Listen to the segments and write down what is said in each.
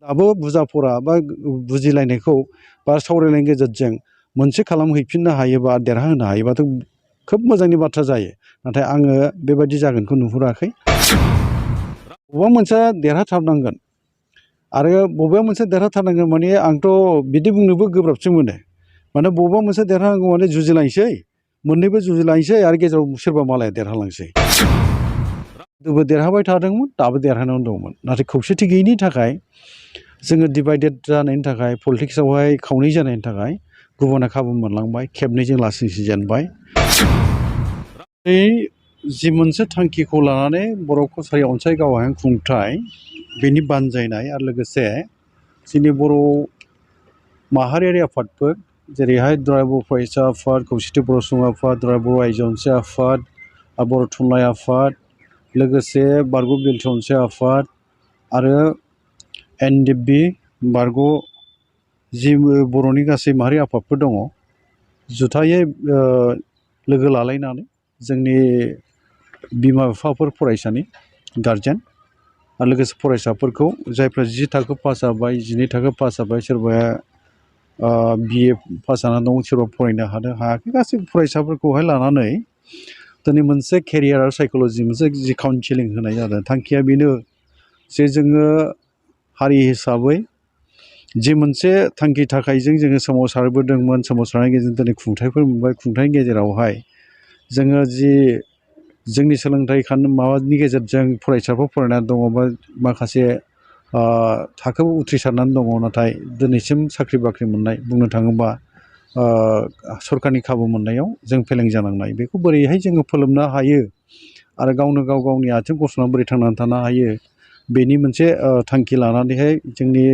दाबो बुजाफोरा बा बुजिलायनायखौ बा सावरायलायनायनि गेजेरजों मोनसे खालामहैफिननो हायोबा देरहाहोनो हायोबाथ' खोब मोजांनि बाथ्रा जायो। नाथाय आङो बेबायदि जागोनखौ नुहुराखै। बबेबा मोनसे देरहाथारनांगोन आरो बबेबा मोनसे देरहाथारनांगोन माने आंथ' बिदि बुंनोबो गोब्राबसो मोनो। माने बबेबा मोनसे देरहानांगौ माने जुजिलायनोसै मोननैबो जुजिलायनोसै आरो गेजेराव सोरबा मालाया देरहालांसै। गोदोबो देरहाबाय थादोंमोन दाबो देरहानानै दंमोन। नाथाय खौसेथि गैयैनि थाखाय जोङो डिभाइडेड जानायनि थाखाय पलिटिक्सआवहाय खावनै जानायनि थाखाय गुबुना खाबु मोनलांबाय खेबनैजों लासैसो जेनबाय। जि मोनसे थांखिखौ लानानै बर' कसारि अनसाय गावहाय खुंथाय बेनि बानजायनाय आरो लोगोसे जोंनि बर' माहारियारि आफादफोर जेरैहाय दुलाराय बर' फरायसा आफाद, खौसेथि बर' सुबुं आफाद, दुलाराय बर' आइजो अनसाय आफाद, बर' थुनलाइ आफाद, लोगोसे बारग' बिलथि अनसाय आफाद आरो NDP बारग' जि बर'नि गासै माहारि आफादफोर दङ जुथायै लोगो लालायनानै जोंनि बिमा बिफाफोर फरायसानि गारजेन आरो लोगोसे फरायसाफोरखौ जायफ्रा 10 थाखो पास जाबाय 12 थाखो पास जाबाय सोरबाया BA पास जानानै दं सोरबा फरायनो हादों हायाखै गासै फरायसाफोरखौहाय लानानै दिनै मोनसे केरियार आरो साइकोल'जि मोनसे जि काउन्सिलिं होनाय जादों। थांखिया बेनो जे जोङो हारि हिसाबै जि मोनसे थांखि थाखायजों जोङो सोमावसारबोदोंमोन सोमावसारनायनि गेजेरजों दिनै खुंथायफोर मोनबाय। खुंथायनि गेजेरावहाय जोङो जि जोंनि सोलोंथाइ माबानि गेजेरजों फरायसाफोर फरायनानै दङ बा माखासे थाखोआव उथ्रिसारनानै दङ नाथाय दिनैसिम साख्रि बाख्रि मोननाय बुंनो थाङोबा सरकारनि खाबु मोननायाव जों फेलें जानांनाय बेखौ बोरैहाय जोङो फोलोमनो हायो आरो गावनो गाव गावनि आथिं गसंनानै बोरै थांनानै थानो हायो बेनि मोनसे थांखि लानानैहाय जोंनि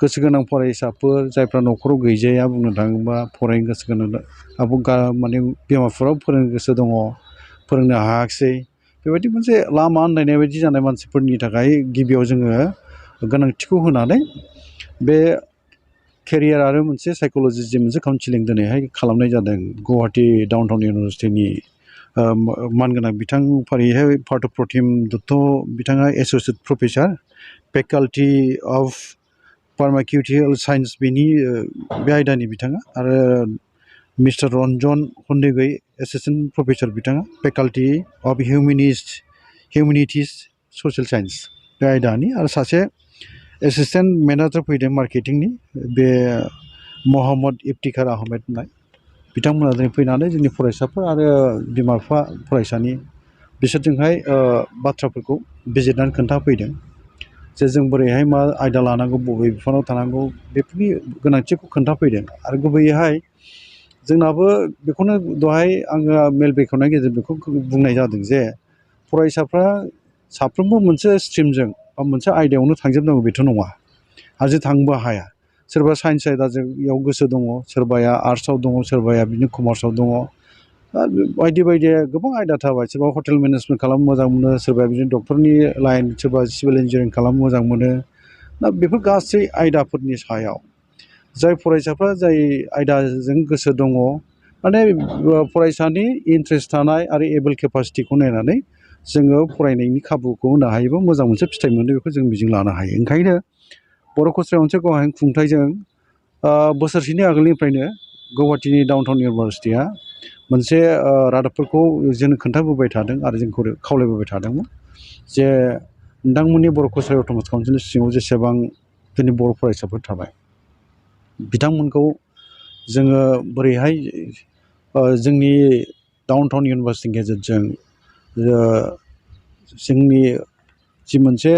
गोसो गोनां फरायसाफोर जायफ्रा न'खराव गैजाया बुंनो थाङोबा फरायनो गोसो गोनां माने बिमा बिफाफ्राव फोरोंनो गोसो दङ फोरोंनो हायाखिसै बेबायदि मोनसे लामा आन्दायनाय बायदि जानाय मानसिफोरनि थाखाय गिबियाव जोङो गोनांथिखौ होनानै बे केरियार आरो मोनसे साइकोल'जि जि मोनसे काउन्सिलिं दिनैहाय खालामनाय जादों गुवाहाटि डाउन टाउन इउनिभारसिटिनि मानगोनां बिथां फारियैहाय पार्थ प्रतिम दत्त बिथाङा associate professor faculty of pharmaceutical science बेनि बे आयदानि बिथाङा आरो मिस्टार रन्जन हन्दैगै एसिस्टेन्ट प्रफेसार बिथाङा faculty of humanities social science बे आयदानि आरो सासे एसिस्टेन्ट मेनेजार फैदों मार्केटिंनि बे महम्मद इफ्तिखार आहमेद होननाय बिथांमोना दिनै फैनानै जोंनि फरायसाफोर आरो बिमा बिफा फरायसानि बिसोरजोंहाय बाथ्राफोरखौ बिजिरनानै खोन्थाफैदों जे जों बोरैहाय मा आयदा लानांगौ बबे बिफानाव थानांगौ बेफोरनि गोनांथिखौ खोन्थाफैदों आरो गुबैयैहाय जोंनाबो बेखौनो दहाय आङो मेल बेखेवनायनि गेजेरजों बेखौ बुंनाय जादों जे फरायसाफ्रा साफ्रोमबो मोनसे स्ट्रिमजों बा मोनसे आयदायावनो थांजोबनांगौ बेथ' नङा आरो जे थांबो हाया सोरबा साइन्स आयदाजों गोसो दङ सोरबाया आर्ट्सआव दङ सोरबाया बिदिनो कमार्सआव दङ बायदि बायदि गोबां आयदा थाबाय सोरबा हटेल मेनेजमेन्ट खालामनो मोजां मोनो सोरबाया बिदिनो डक्टरनि लाइन सोरबा सिभिल इन्जिनियारिं खालामनो मोजां मोनो दा बेफोर गासै आयदाफोरनि सायाव जाय फरायसाफ्रा जाय आयदाजों गोसो दङ माने फरायसानि इन्ट्रेस्ट थानाय आरो एबोल केपासिटिखौ नायनानै जोङो फरायनायनि खाबुखौ होनो हायोबा मोजां मोनसे फिथाइ मोनो बेखौ जों मिजिं लानो हायो। ओंखायनो बर' कसारि अनसाय गावहाय खुंथायजों बोसोरसेनि आगोलनिफ्रायनो गुवाहाटीनि डाउन टाउन इउनिभारसिटिया मोनसे रादाबफोरखौ जोंनो खोन्थाबोबाय थादों आरो जोंखौ खावलायबोबाय थादोंमोन जे नोंथांमोननि बर' कसारि अट'नमास काउन्सिलनि सिङाव जेसेबां जोंनि बर' फरायसाफोर थाबाय बिथांमोनखौ जोङो बोरैहाय जोंनि डाउन टाउन इउनिभारसिटिनि गेजेरजों जोंनि जि मोनसे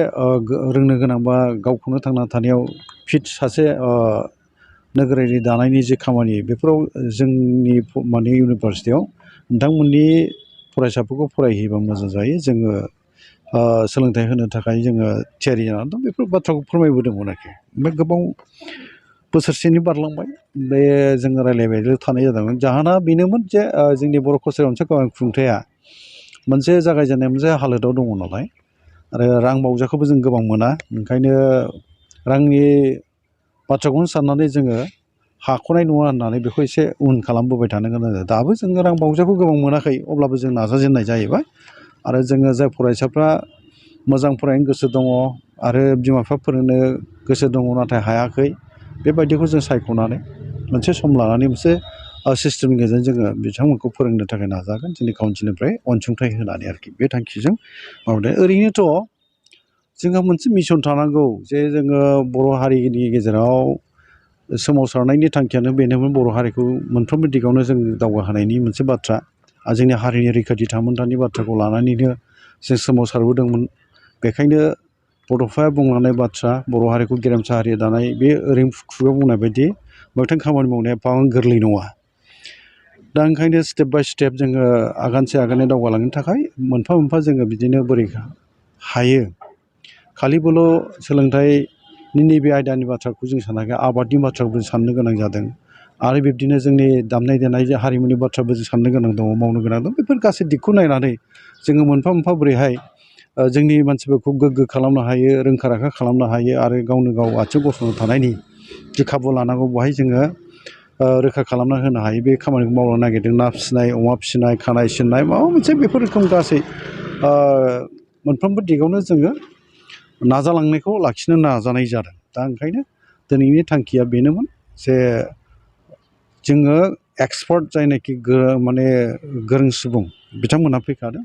रोंनो गोनां बा गावखौनो थांना थानायाव फिट सासे नोगोरारि दानायनि जे खामानि बेफोराव जोंनि माने इउनिभारसिटियाव नोंथांमोननि फरायसाफोरखौ फरायहैयोबा मोजां जायो जोङो सोलोंथाइ होनो थाखाय जोङो थियारि जानानै दं बेफोर बाथ्राखौ फोरमायबोदोंमोन आरोखि ओमफ्राय गोबां बोसोरसेनि बारलांबाय बे जोङो रायज्लायबायल' थानाय जादोंमोन जाहोना बेनोमोन जे जोंनि बर' कसारि अनसाय गावहाय खुंथाया मोनसे जागायजेननाय मोनसे हालोदाव दङ नालाय आरो रां बावजाखौबो जों गोबां मोना ओंखायनो रांनि बाथ्राखौनो साननानै जोङो हाख'नाय नङा होननानै बेखौ एसे उन खालामबोबाय थानो गोनां जादों दाबो जोङो रां बावजाखौ गोबां मोनाखै अब्लाबो जों नाजाजेननाय जाहैबाय आरो जोङो जाय फरायसाफ्रा मोजां फरायनो गोसो दङ आरो बिमा बिफा फोरोंनो गोसो दङ नाथाय हायाखै बेबायदिखौ जों सायख'नानै मोनसे सम लानानै मोनसे सिस्टेमनि गेजेरजों जोङो बिथांमोनखौ फोरोंनो थाखाय नाजागोन जोंनि काउन्सिलनिफ्राय अनसुंथाइ होनानै आरोखि बे थांखिजों मावदों। ओरैनोथ' जोंहा मोनसे मिसन थानांगौ जे जोङो बर' हारिनि गेजेराव सोमावसारनायनि थांखियानो बेनोमोन बर' हारिखौ मोनफ्रोमबो दिगावनो जों दावगाहोनायनि मोनसे बाथ्रा आरो जोंनि हारिनि रैखाथि थामोन्थानि बाथ्राखौ लानानैनो जों सोमावसारबोदोंमोन। बेखायनो बड'फाया बुंलांनाय बाथ्रा बर' हारिखौ गेरेमसा हारि दानाय बे ओरैनो खुगायाव बुंनाय बायदि मोगथां खामानि मावनाया एफाबां गोरलै नङा। दा ओंखायनो स्टेप बाय स्टेप जोङो आगानसे आगानै दावगालांनो थाखाय मोनफा मोनफा जोङो बिदिनो बोरै हायो खालिबोल' सोलोंथाइनि नैबे आयदानि बाथ्राखौ जों सानाखै आबादनि बाथ्राखौ जों साननो गोनां जादों आरो बिब्दिनो जोंनि दामनाय देनाय हारिमुनि बाथ्राबो जों साननो गोनां दङ मावनो गोनां दं। बेफोर गासै दिगखौ नायनानै जोङो मोनफा मोनफा बोरैहाय जोंनि मानसिफोरखौ गोग्गो खालामनो हायो रोंखा राखा खालामनो हायो आरो गावनो गाव आथिं गसंनो थानायनि जि खाबु लानांगौ बेवहाय जोङो रोखा खालामना होनो हायो बे खामानिखौ मावनो नागिरदों। ना फिसिनाय अमा फिसिनाय खानाय सिननाय माबा मोनसे बेफोर रोखोम गासै मोनफ्रोमबो दिगावनो जोङो नाजालांनायखौ लाखिनो नाजानाय जादों। दा ओंखायनो दिनैनि थांखिया बेनोमोन जे जोङो एक्सपार्ट जायनाखि माने गोरों सुबुं बिथांमोनहा फैखादों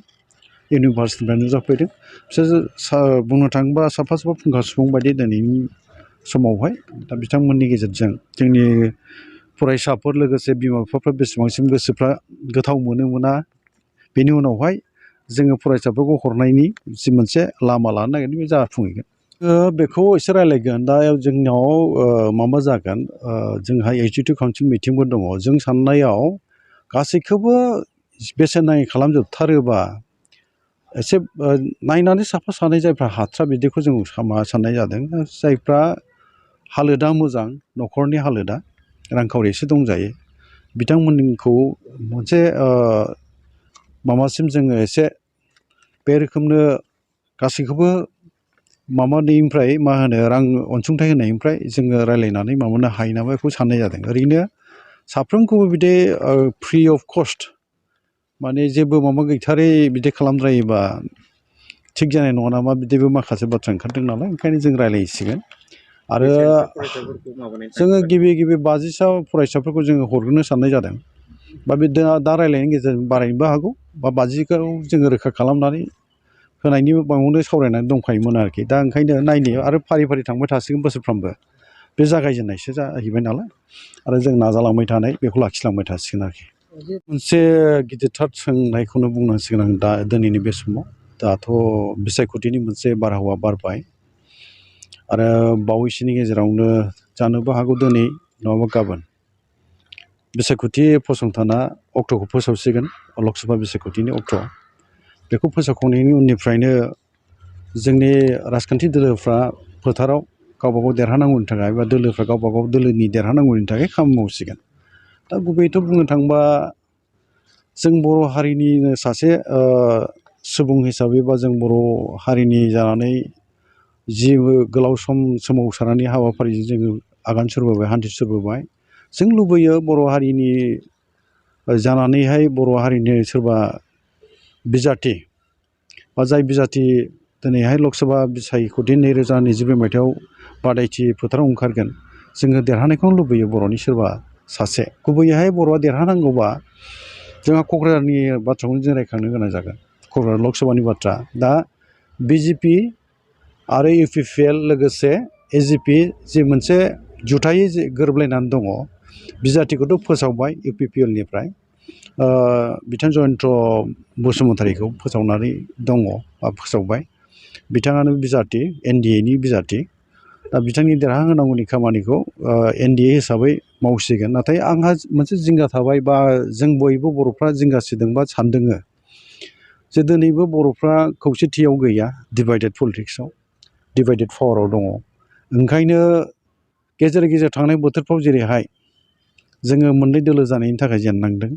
इउनिभार्सिटिनिफ्राय नुजाफैदों बिसोर बुंनो थाङोबा साफा साफा फुंखा सुबुं बायदि दिनैनि समावहाय दा बिथांमोननि गेजेरजों जोंनि फरायसाफोर लोगोसे बिमा बिफाफ्रा बेसेबांसिम गोसोफ्रा गोथाव मोनो मोना बेनि उनावहाय जोङो फरायसाफोरखौ हरनायनि जि मोनसे लामा लानो नागिरदों बे जाफुंहैगोन। बेखौ एसे रायलायगोन दा जोंनियाव माबा जागोन जोंहा एगजिकिउटिभ काउन्सिल मिटिंबो दङ। जों साननायाव गासैखौबो बेसेन नाङै खालामजोबथारोबा एसे नायनानै साफा सानै जायफ्रा हाथ्रा बिदिखौ जों साननाय जादों। जायफ्रा हालोदा मोजां न'खरनि हालोदा रांखावरि एसे दंजायो बिथांमोनखौ मोनसे माबासिम जोङो एसे बे रोखोमनो गासैखौबो माबानिफ्राय मा होनो रां अनसुंथाइ होनायनिफ्राय जोङो रायलायनानै माबानो हायो नामा बेखौ साननाय जादों। ओरैनो साफ्रोमखौबो बिदि फ्रि अफ कस्ट माने जेबो माबा गैथारै बिदि खालामद्रायोबा थिग जानाय नङा नामा बिदिबो माखासे बाथ्रा ओंखारदों नालाय ओंखायनो जों रायलायसिगोन। आरो जोङो गिबि 50सा फरायसाफोरखौ जोङो हरग्रोनो साननाय जादों बा बे दा रायलायनायनि गेजेरजों बारायनोबो हागौ बा 50खौ जोङो रोखा खालामनानै होनायनि माबायावनो सावरायनानै दंखायोमोन आरोखि। दा ओंखायनो नायनो आरो फारि फारि थांबाय थासिगोन बोसोरफ्रोमबो बे जागायजेननायसो जाहैबाय नालाय आरो जों नाजालांबाय थानाय बेखौ लाखिलांबाय थासिगोन आरोखि। मोनसे गिदिरथार सोंनायखौनो बुंनांसिगोन आं दा दिनैनि बे समाव। दाथ' बिसायख'थिनि मोनसे बारहावा बारबाय आरो बावैसोनि गेजेरावनो जानोबो हागौ दिनै नङाबा गाबोन बिसायख'थि फसंथाना अक्ट'खौ फोसावसिगोन लकसभा बिसायख'थिनि अक्ट'। बेखौ फोसावखांनायनि उननिफ्रायनो जोंनि राजखान्थि दोलोफ्रा फोथाराव गावबा गाव देरहानांगौनि थाखाय बा दोलोफ्रा गावबा गाव दोलोनि देरहानांगौनि थाखाय खामानि मावसिगोन। दा गुबैयैथ' बुंनो थाङोबा जों बर' हारिनिनो सासे सुबुं हिसाबै बा जों बर' हारिनि जानानै जि गोलाव सम सोमावसारनानै हाबाफारिजों जोङो आगान सुरबोबाय हान्थि सुरबोबाय। जों लुबैयो बर' हारिनि जानानैहाय बर' हारिनि सोरबा बिजाथि बा जाय बिजाथि दिनैहाय लकसभा बिसायख'थि 2022 मायथाइयाव बादायथि फोथाराव ओंखारगोन जोङो देरहानायखौनो लुबैयो बर'नि सोरबा सासे। गुबैयैहाय बर'आ देरहानांगौबा जोंहा क'क्राझारनि बाथ्राखौनो जों रायखांनो गोनां जागोन। क'क्राझार लकसभानि बाथ्रा दा बिजेपि आरो इउपिपिएल लोगोसे एजिपि जि मोनसे जुथायै जि गोरोबलायनानै दङ बिजाथिखौथ' फोसावबाय इउपिपिएलनिफ्राय बिथां जयन्त बसुमतारीखौ फोसावनानै दङ बा फोसावबाय बिथाङानो बिजाथि एनडिएनि बिजाथि। दा बिथांनि देरहाहोनांगौनि खामानिखौ एनडिए हिसाबै मावसिगोन। नाथाय आंहा मोनसे जिंगा थाबाय बा जों बयबो बर'फ्रा जिंगासिदों बा सानदोङो जे दिनैबो बर'फ्रा खौसेथियाव गैया डिभाइडेड पलिटिक्सआव डिभाइडेड पावाराव दङ। ओंखायनो गेजेर गेजेर थांनाय बोथोरफ्राव जेरैहाय जोङो मोननै दोलो जानायनि थाखाय जेननांदों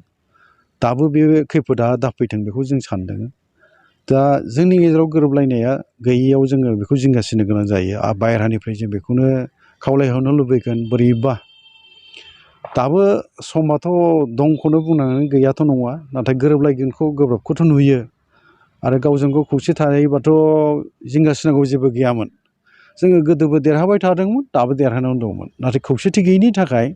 दाबो बे खैफोदा दाफैथों बेखौ जों सानदों। दा जोंनि गेजेराव गोरोबलायनाया गैयैयाव जोङो बेखौ जिंगासिनो गोनां जायो। बायहेरानिफ्राय जों बेखौनो खावलायहरनो लुबैगोन बोरैबा दाबो समाथ' दंखौनो बुंनांगोन गैयाथ' नङा नाथाय गोरोबलायगोनखौ गोब्राबखौथ' नुयो। आरो गावजों गाव खौसे थायोबाथ' जिंगासिनांगौ जेबो गैयामोन। जोङो गोदोबो देरहाबाय थादोंमोन, दाबो देरहानानै दंमोन। नाथाय खौसेथि गैयैनि थाखाय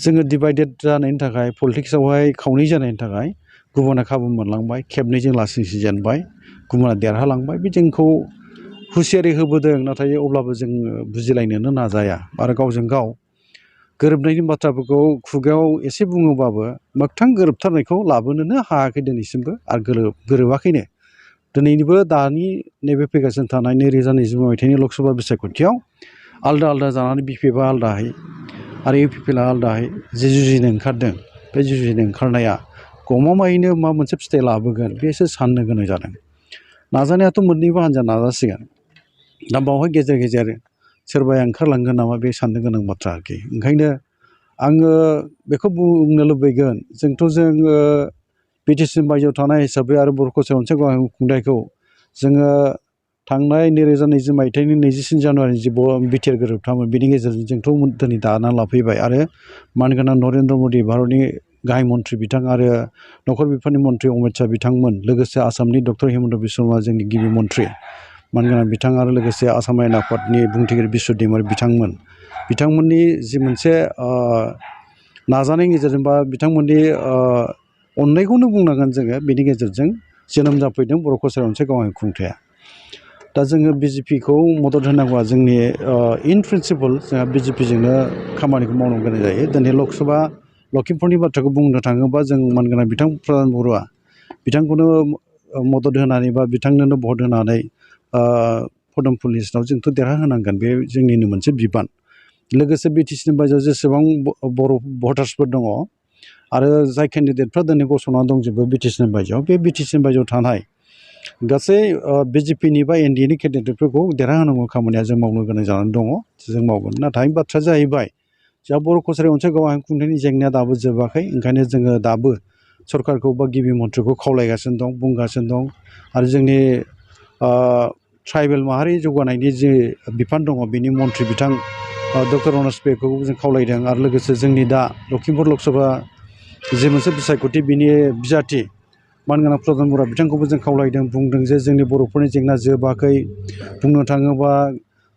जोङो डिभाइडेड जानायनि थाखाय, पलिटिक्सआवहाय खावनै जानायनि थाखाय गुबुना खाबु मोनलांबाय, खेबनैजों लासैसो जेनबाय, गुबुना देरहालांबाय। बे जोंखौ हुसियारि होबोदों, नाथाय अब्लाबो जोङो बुजिलायनोनो नाजाया आरो गावजों गाव गोरोबनायनि बाथ्राफोरखौ खुगायाव एसे बुङोबाबो मोगथां गोरोबथारनायखौ लाबोनोनो हायाखै दिनैसिमबो, आरो गोरोबाखैनो। दिनैनिबो दानि नैबे फैगासिनो थानाय 2020 मायथाइनि लकसभा बिसायख'थियाव आलदा आलदा जानानै बिपिएफआ आलदाहै आरो इउपिपिएलआ आलदाहै जे जुजिनो ओंखारदों, बे जुजिनो ओंखारनाया गमामायैनो मा मोनसे फिथाइ लाबोगोन बेसो साननो गोनां जादों। नाजानायाथ' मोननैबो हान्जा नाजासिगोन, दा बावहाय गेजेर गेजेर सोरबाया ओंखारलांगोन नामा बे साननो गोनां बाथ्रा आरोखि। ओंखायनो आङो बेखौ बुंनो लुबैगोन, जोङो बिटिसिनि बायजोआव थानाय हिसाबै आरो बर' कसारि अनसाय गावआरि खुंथायखौ जोङो थांनाय 2020 मायथाइनि 24 जानुवारिनि जि बिटिआर गोरोबथामोन, बेनि गेजेरजों जोंथ' दिनै दाना लाफैबाय। आरो मानगोनां नरेन्द्र मदि भारतनि गाहाय मन्थ्रि बिथां आरो नखर बिफाननि मन्थ्रि अमित शाह बिथांमोन, लोगोसे आसामनि डक्टर हिमन्त बिश्व शर्मा जोंनि गिबि मन्थ्रि मानगोनां बिथां, आरो लोगोसे आसाम आयेन आफादनि बुंथिगिरि बिस्व दैमारि बिथांमोननि जि मोनसे नाजानायनि गेजेरजों बा बिथांमोननि अननायखौनो बुंनांगोन जोङो, बेनि गेजेरजों जोनोम जाफैदों बर' कसारि अनसाय गावआरि खुंथाया। दा जोङो बिजेपिखौ मदद होनांगौआ जोंनि इन प्रिन्सिपल जोंहा बिजेपिजोंनो खामानिखौ मावनो गोनां जायो। दिनै लकसभा लखिमपुरनि बाथ्राखौ बुंनो थाङोबा जों मानगोनां बिथां प्रधान बरुवा बिथांखौनो मदद होनानै बा बिथांनोनो भट होनानै पदमफुल लिस्टआव जोंथ' देरहाहोनांगोन, बे जोंनिनो मोनसे बिबान। लोगोसे बिटिसिनि बायजोआव जेसेबां बर' भटार्सफोर दङ आरो जाय केन्डिडेटफ्रा दिनै गसंनानै दंजोबो बिटिसिनि बायजोआव, बे बिटिसिनि बायजोआव थानाय गासै बिजेपिनि बा एनडिएनि केन्डिडेटफोरखौ देरहाहोनांगौ खामानिया जों मावनो गोनां जानानै दङ, जों मावगोन। नाथाय बाथ्राया जाहैबाय जोंहा बर' कसारि अनसाय गावआरि खुंथायनि जेंनाया दाबो जोबाखै। ओंखायनो जोङो दाबो सरकारखौ बा गिबि मन्थ्रिखौ खावलायगासिनो दं, बुंगासिनो दं। आरो जोंनि ट्राइबेल माहारि जौगानायनि जे बिफान दङ, बिनि मन्थ्रि बिथां डक्टर रनज पेगुखौ जों खावलायदों। आरो लोगोसे जोंनि दा लखिमपुर लकसभा जे मोनसे बिसायख'थि, बिनि बिजाथि मानगोनां प्रधान बरुवा बिथांखौबो जों खावलायदों, बुंदों जे जोंनि बर'फोरनि जेंना जोबाखै। बुंनो थाङोबा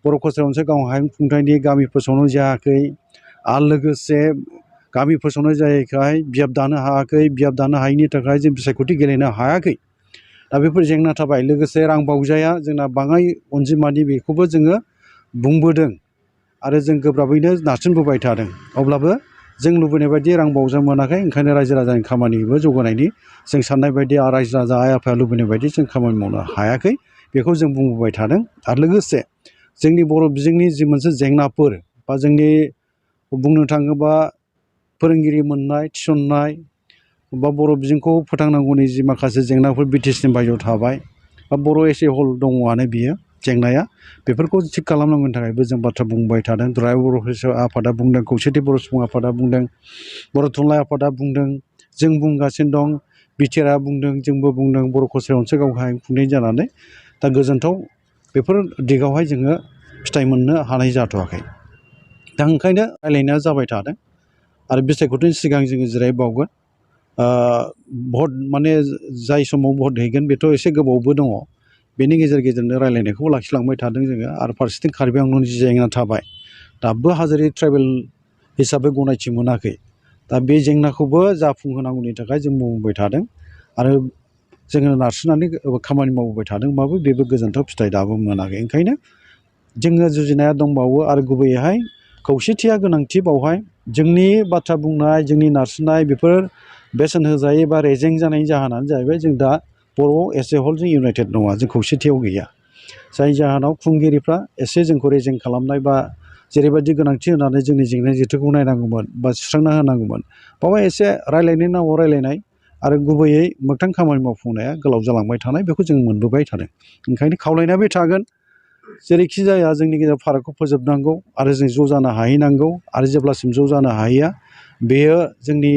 बर' कसारि अनसाय गावआरि खुंथायनि गामि फोसावनाय जायाखै, आरो लोगोसे गामि फोसावनाय जायैखाय बियाब दानो हायाखै, बियाब दानो हायैनि थाखाय जों बिसायख'थि गेलेनो हायाखै। दा बेफोर जेंना थाबाय। लोगोसे रां बावजाया जोंना बाङाय अनजिमानि, बेखौबो जोङो बुंबोदों आरो जों गोब्राबैनो नारसिनबोबाय थादों। अब्लाबो जों लुबैनाय बायदि रां बावजा मोनाखै। ओंखायनो रायजो राजानि खामानिबो जौगानायनि जों साननाय बायदि आरो रायजो राजा आइ आफाया लुबैनाय बायदि जों खामानि मावनो हायाखै, बेखौ जों बुंबोबाय थादों। आरो लोगोसे जोंनि बर' बिजोंनि जि मोनसे जेंनाफोर, बा जोंनि बुंनो थाङोबा फोरोंगिरि मोननाय, थिसननाय, बा बर' बिजोंखौ फोथांनांगौनि जि माखासे जेंनाफोर बिटिसिनि बायजोआव थाबाय, बा बर' एस ए हल दङआनो बियो जेंनाया, बेफोरखौ थिग खालामनांगौनि थाखायबो जों बाथ्रा बुंबाय थादों। दुलाराय बर' आफादा बुंदों, खौसेथि बर' सुबुं आफादा बुंदों, बर' थुनलाइ आफादा बुंदों, जों बुंगासिनो दं, बिटिआरआ बुंदों, जोंबो बुंदों। बर' कसारि अनसाय गावआरि खुंथाय जानानै दा गोजोनथाव बेफोर दिगावहाय जोङो फिथाइ मोननो हानाय जाथ'वाखै। दा ओंखायनो रायलायनाया जाबाय थादों आरो बिसायख'थिनि सिगां जोङो जिरायबावगोन। भट माने जाय समाव भट हैगोन बेथ' एसे गोबावबो दङ, बेनि गेजेर गेजेरनो रायलायनायखौबो लाखिलांबाय थादों जोङो। आरो फारसेथिं कार्बि आंलंनि जि जेंना थाबाय, दाबो हाजोरि ट्राइबेल हिसाबै गनायथि मोनाखै। दा बे जेंनाखौबो जाफुंहोनांगौनि थाखाय जों बुंबाय थादों आरो जोङो नारसिननानै खामानि मावबोबाय थादोंबाबो बेबो गोजोनथाव फिथाइ दाबो मोनाखै। ओंखायनो जोङो जुजिनाया दंबावो आरो गुबैयैहाय खौसेथिया गोनांथि। बावहाय जोंनि बाथ्रा बुंनाय, जोंनि नारसिननाय, बेफोर बेसेन होजायै बा रेजें जानायनि जाहोनानो जाहैबाय जों दा बर' एस ए हल जों इउनाइटेड नङा, जों खौसेथियाव गैया। जाय जाहोनाव खुंगिरिफ्रा एसे जोंखौ रेजें खालामनाय बा जेरैबायदि गोनांथि होनानै जोंनि जेंना जेथोखौ नायनांगौमोन बा सुस्रांना होनांगौमोन, बावहाय एसे रायलायनायनि नामाव रायलायनाय आरो गुबैयै मोगथां खामानि मावफुंनाया गोलाव जालांबाय थानाय, बेखौ जों मोनबोबाय थादों। ओंखायनो खावलायनायबो थागोन, जेरैखि जाया जोंनि गेजेराव फारागखौ फोजोबनांगौ आरो जों ज' जानो हाहैनांगौ। आरो जेब्लासिम ज' जानो हाहैया, बेयो जोंनि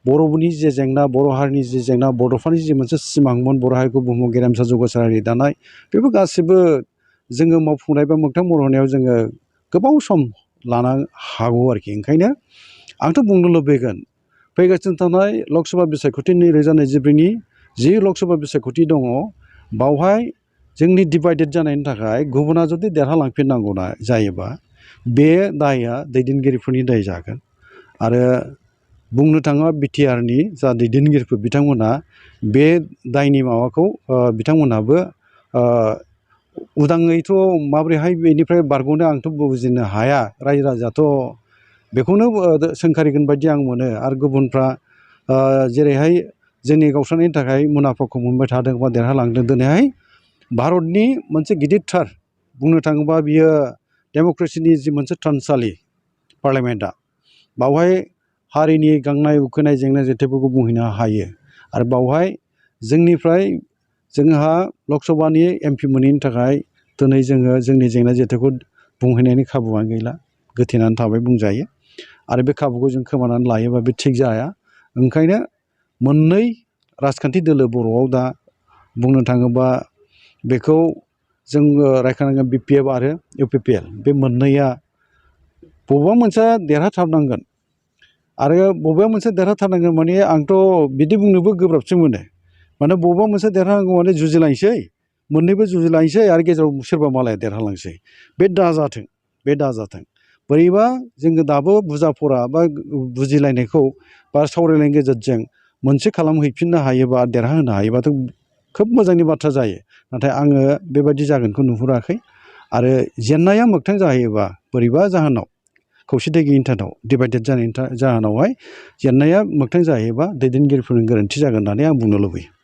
बर'नि जे जेंना, बर' हारिनि जि जेंना, बड'फानि जि मोनसे सिमांमोन बर' हारिखौ बुहुमाव गेरेमसा जौगासार दानाय, बेफोर गासिबो जोङो मावफुंनाय बा मोगथां महर होनायाव जोङो गोबाव सम लानो हागौ आरोखि। ओंखायनो आंथ' बुंनो लुबैगोन, फैगासिनो थानाय लकसभा बिसायख'थि 2024नि जि लकसभा बिसायख'थि दङ बावहाय जोंनि डिभाइडेड जानायनि थाखाय गुबुना जुदि देरहालांफिननांगौ जायोबा बे दायआ दैदेनगिरिफोरनि दाय जागोन। आरो बुंनो थाङोबा बिटिआरनि जा दैदेनगिरिफोर बिथांमोना बे दायनि माबाखौ बिथांमोनहाबो उदाङैथ' माबोरैहाय बेनिफ्राय बारग'नो आंथ' बुजिनो हाया। रायजो राजायाथ' बेखौनो सोंखारिगोन बायदि आं मोनो। आरो गुबुनफ्रा जेरैहाय जोंनि गावस्रानायनि थाखाय मुलाम्फाखौ मोनबाय थादों बा देरहालांदों, दिनैहाय भारतनि मोनसे गिदिरथार बुंनो थाङोबा बियो डेम'क्रेसिनि जि मोनसे थानसालि पार्लियामेन्टआ, बावहाय हारिनि गांनाय उखैनाय जेंना जेथोफोरखौ बुंहैनो हायो। आरो बावहाय जोंनिफ्राय जोंहा लकसभानि एमपि मोनैनि थाखाय दिनै जोङो जोंनि जेंना जेथोखौ बुंहैनायनि खाबुआनो गैला, गोथेनानै थाबाय बुंजायो। आरो बे खाबुखौ जों खोमानानै लायोबा बे थिग जाया। ओंखायनो मोननै राजखान्थि दोलो बर'आव दा बुंनो थाङोबा बेखौ जोङो रायखांनांगोन बिपिएफ आरो इउपिपिएल। बे मोननैया बबेबा मोनसे देरहाथारनांगोन। आरो बबेबा मोनसे देरहाथारनांगोन माने आंथ' बिदि बुंनोबो गोब्राबसो मोनो। माने बबेबा मोनसे देरहानांगौ माने जुजिलायनोसै, मोननैबो जुजिलायनोसै आरो गेजेराव सोरबा मालाया देरहालांसै। बे दाजाथों। बोरैबा जोङो दाबो बुजाफरा बा बुजिलायनायखौ बा सावरायलायनायनि गेजेरजों मोनसे खालामहैफिननो हायोबा, देरहाहोनो हायोबाथ' खोब मोजांनि बाथ्रा जायो। नाथाय आङो बेबायदि जागोनखौ नुहुराखै। आरो जेननाया मोगथां जाहैयोबा बोरैबा जाहोनाव खौसेथि गैयिनि थाखाय डिभाइडेड जानायनि जाहोनावहाय जेननाया मोगथां जाहैयोबा दैदेनगिरिफोरनि गोरोन्थि जागोन होननानै आं बुंनो लुबैयो।